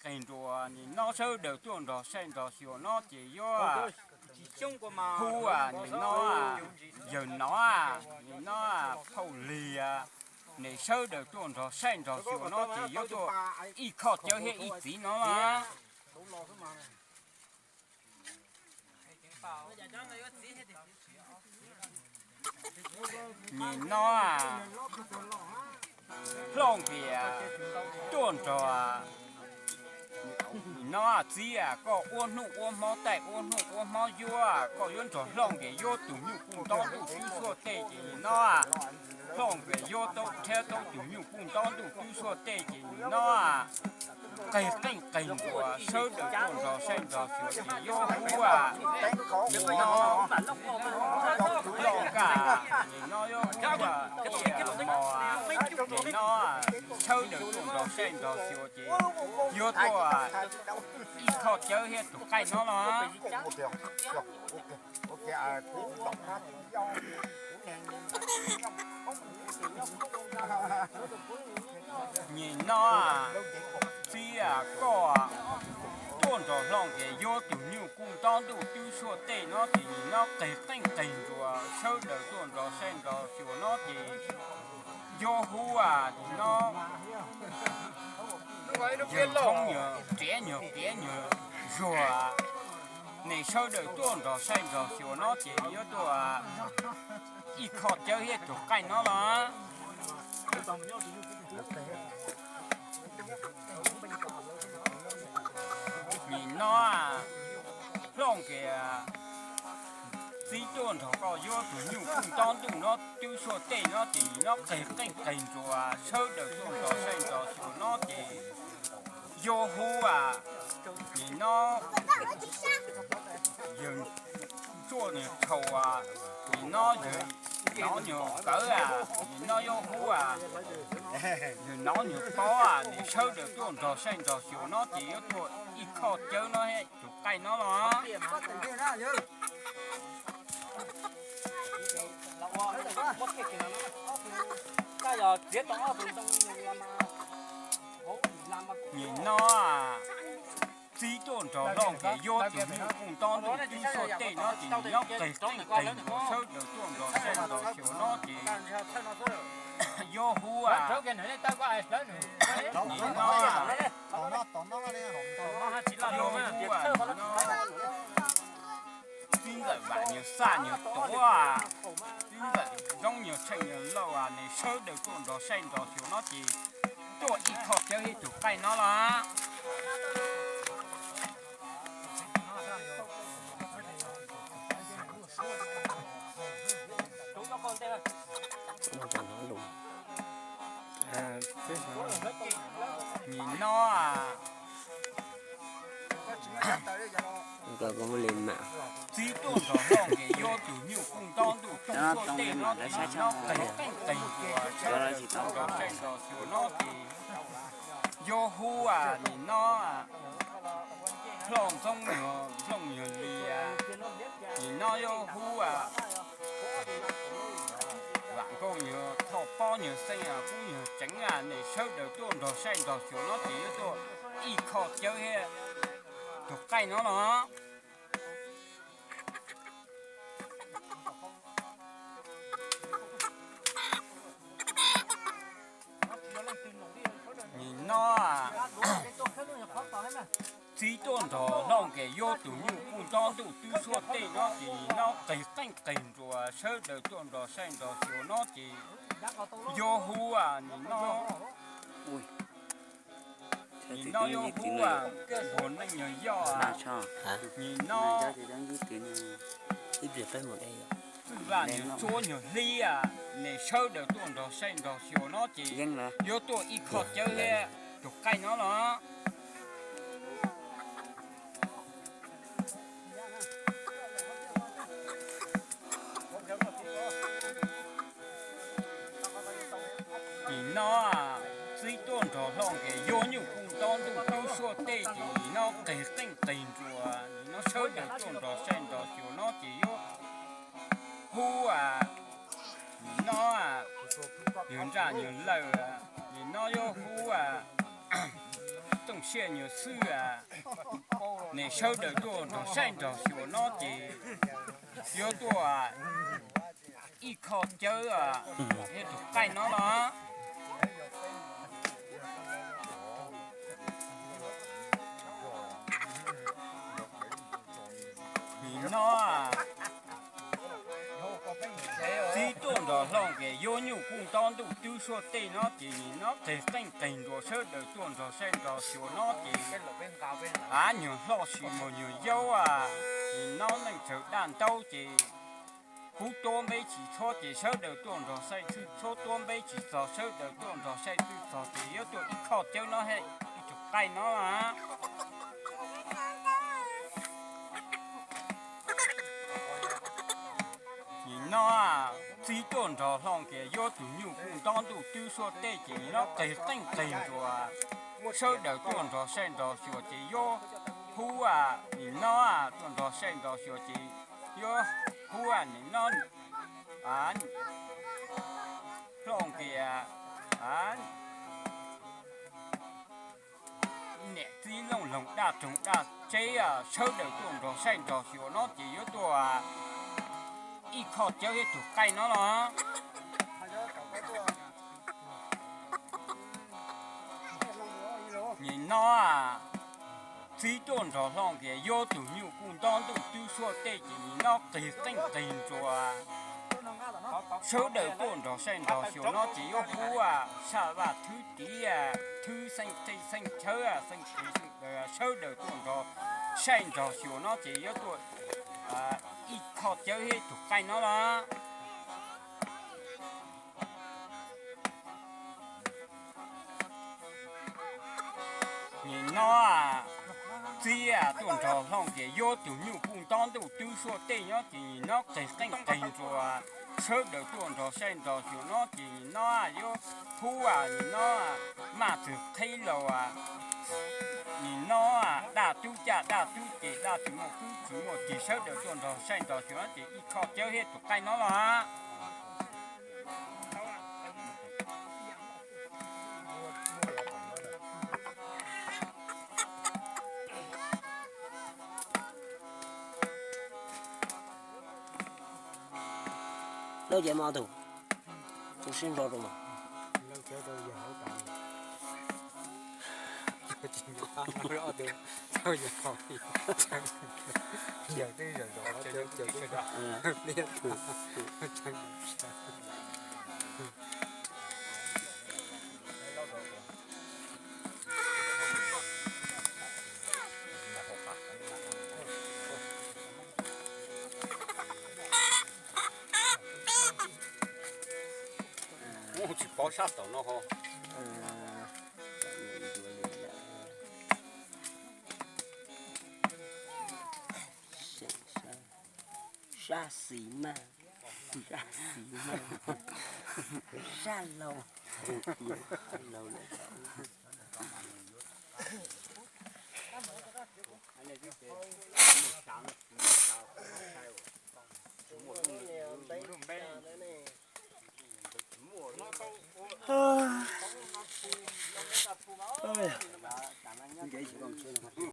qeeg nruas, nim no sawv daws tuaj nrog saib nrog xyuas no ces yuav hu nim no yawg no, nim no phauj lig, nim sawv daws tuaj nrog saib nrog xyuas no ces yuav tuaj ib khoj cawv thiab ib txiv no. Nim no Hlooj Npias tuaj nrog, nim no txiv, koj ua hnub ua hmo, taij ua hnub ua hmo yuav, koj yuav nrog Hlooj Npias yuav tus nyuj kuj nto ntuj twb xuaj tej ces nim no Hlooj Npias yuav tau rhiab tau tus nyuj kuj nto ntuj twb xuaj tej ces nim no qeeg qeej qeeg nruas sawv daws tuaj nrog saib nrog xyuas ces yuav hu nim no Hlooj Nkaj, nim no yuav hu Tiaj Mos, nim no sawv daws tuaj nrog saib nrog xyuas ces yuav tuaj ib khoj cawv thiab tus qaij no los. Nim no txiv, koj tuaj nrog Hlooj Npias yuav tus nyuj kuj nto ntuj twb xuaj tej no ces nim no qeeg qeej qeeg nruas sawv daws tuaj nrog saib nrog xyuas no ces yuav hu nim no yawg Ntxoov Nyuag Riav Nyuag Riav Nyuag Zuag, nim sawv daws tuaj nrog saib nrog xyuas no ces yuav tuaj ib khoj cawv thiab tus qaij no los. Nim no Hlooj Npias txiv tuaj nrog koj yuav tus nyuj kuj nto ntuj no twb xuaj tej no ces nim no qeeg qeej qeeg nruas sawv daws tuaj nrog saib nrog xyuas no ces yuav hu nim no yawg Ntsuaj Nyuag Tshau, nim no yawg Nov Nyuag Kawv, nim no yuav hu yawg Nov Nyuag Pob, nim sawv daws tuaj nrog saib nrog xyuas no ces yuav tuaj ib khoj cawv no tus qaij no los. Nim no txiv tuaj nrog Hlooj Npias yuav tus nyuj kuj nto ntuj twb xuaj tej no ces nim no qeeg qeej qeeg nruas sawv daws tuaj nrog saib nrog xyuas no ces yuav hu nim no yuav hu nim no txiv ntxawm Vam Nyuag Xaj Nyuag Tuav, txiv ntxawm Zoov Nyuag Tsheej Nyuag Lauj, nim sawv daws tuaj nrog saib nrog xyuas no ces tuaj ib khoj cawv thiab tus qaij no los. Nim no txiv tuaj nrog Hlooj Npias yuav tus nyuj kuj nto ntuj twb xuaj tej no ces nim no qeeg qeej qeeg nruas sawv daws tuaj nrog saib nrog xyuas no ces yuav hu nim no Hlooj Ntxoov Nyuag Hlooj Nyuag Lias, nim no yuav hu Vam Nkauj Nyuag Thoj Pob Nyuag Xeeb Kub Nyuag Tseev, nim sawv daws tuaj nrog saib nrog xyuas no ces yuav tuaj ib khoj cawv thiab tus qaij no los. Nim no txiv tuaj nrog Hlooj Npias yuav tus nyuj kuj nto ntuj twb xuaj tej no ces nim no qeeg qeej qeeg nruas sawv daws tuaj nrog saib nrog xyuas no ces yuav hu nim no nim no yuav hu Npuag Neej Nyuag Yoj, nim no Txwj Vaj Nyuag Tsuab Nyuag Hlib, nim sawv daws tuaj nrog saib nrog xyuas no ces yuav tuaj ib khoj cawv thiab tus qaij no los. Nim no txiv tuaj nrog Hlooj Npias yuav nyuj kuj nto ntuj twb xuaj tej ces nim no qeeg qeej qeeg nruas, nim no sawv daws tuaj nrog saib nrog xyuas no ces yuav hu nim no Nyuag Ntsaj Nyuag Lawj, nim no yuav hu Tooj Siaj nyuag xwb, nej sawv daws tuaj nrog saib nrog xyuas no ces yuav tuaj ib qho cawv thiab tus qaij no los. Nim no txiv tuaj nrog hlob kiag yuav nyuj kuj nto ntuj twb suab tej no ces nim no qig qeej qig nruas sawv daws tuaj nrog saib nrog xyuas no ces av nyuag hlob sis muag nyuag yaub, nim no neej tsawg daj ntaub ces kuv tuab npeb tsis txhob ces sawv daws tuaj nrog saib txhwj txhob tuab npeb tsis txog sawv daws tuaj nrog saib txhwj txog ces yuav tuaj ib qho cawv no thiab ib tug qaij no. Nim no txiv tuaj nrog hlob kiag yuav tus nyuj kuj nto ntuj twb suab tej ces nim no qig qeej qig nruas sawv daws tuaj nrog saib nrog xyuas ces yuav hu, nim no tuaj nrog saib nrog xyuas ces yuav hu nim no hlob kiag niam txiv looj loog daj roog daj tseb sawv daws tuaj nrog saib nrog xyuas no ces yuav tuaj ib qho cawv thiab tus qaij no los. Nim no txiv tuaj nrog hlob kiag yuav tus nyuj kuj nto ntuj twb suab tej ces nim no qig qeej qig nruas sawv daws tuaj nrog saib nrog xyuas no ces yuav hu saj vaj thwb tiv, thwb xeeb qij xeeb chawv, xeeb qij xeeb daws sawv daws tuaj nrog saib nrog xyuas no ces yuav tuaj ib qho cawv thiab tus qaij no los. Nim no txiv tuaj nrog hlob kiag yuav tus nyuj kuj nto ntuj twb suab tej no ces nim no qig qeej qig nruas sawv daws tuaj nrog saib nrog xyuas no ces nim no yuav hu nim no maj txwg qhib laus, nim no daj tub caj daj tub ces daj tsis muaj tub tsis muaj ceg sawv daws tuaj nrog saib nrog xyuas no ces ib qho cawv thiab tus qaij no los. Lub ces mo tus, tus sib nrog rau mas. Tsis paub sab tom no ho. Sab xis maj, sab xis maj, sab laug, sab laug lawm.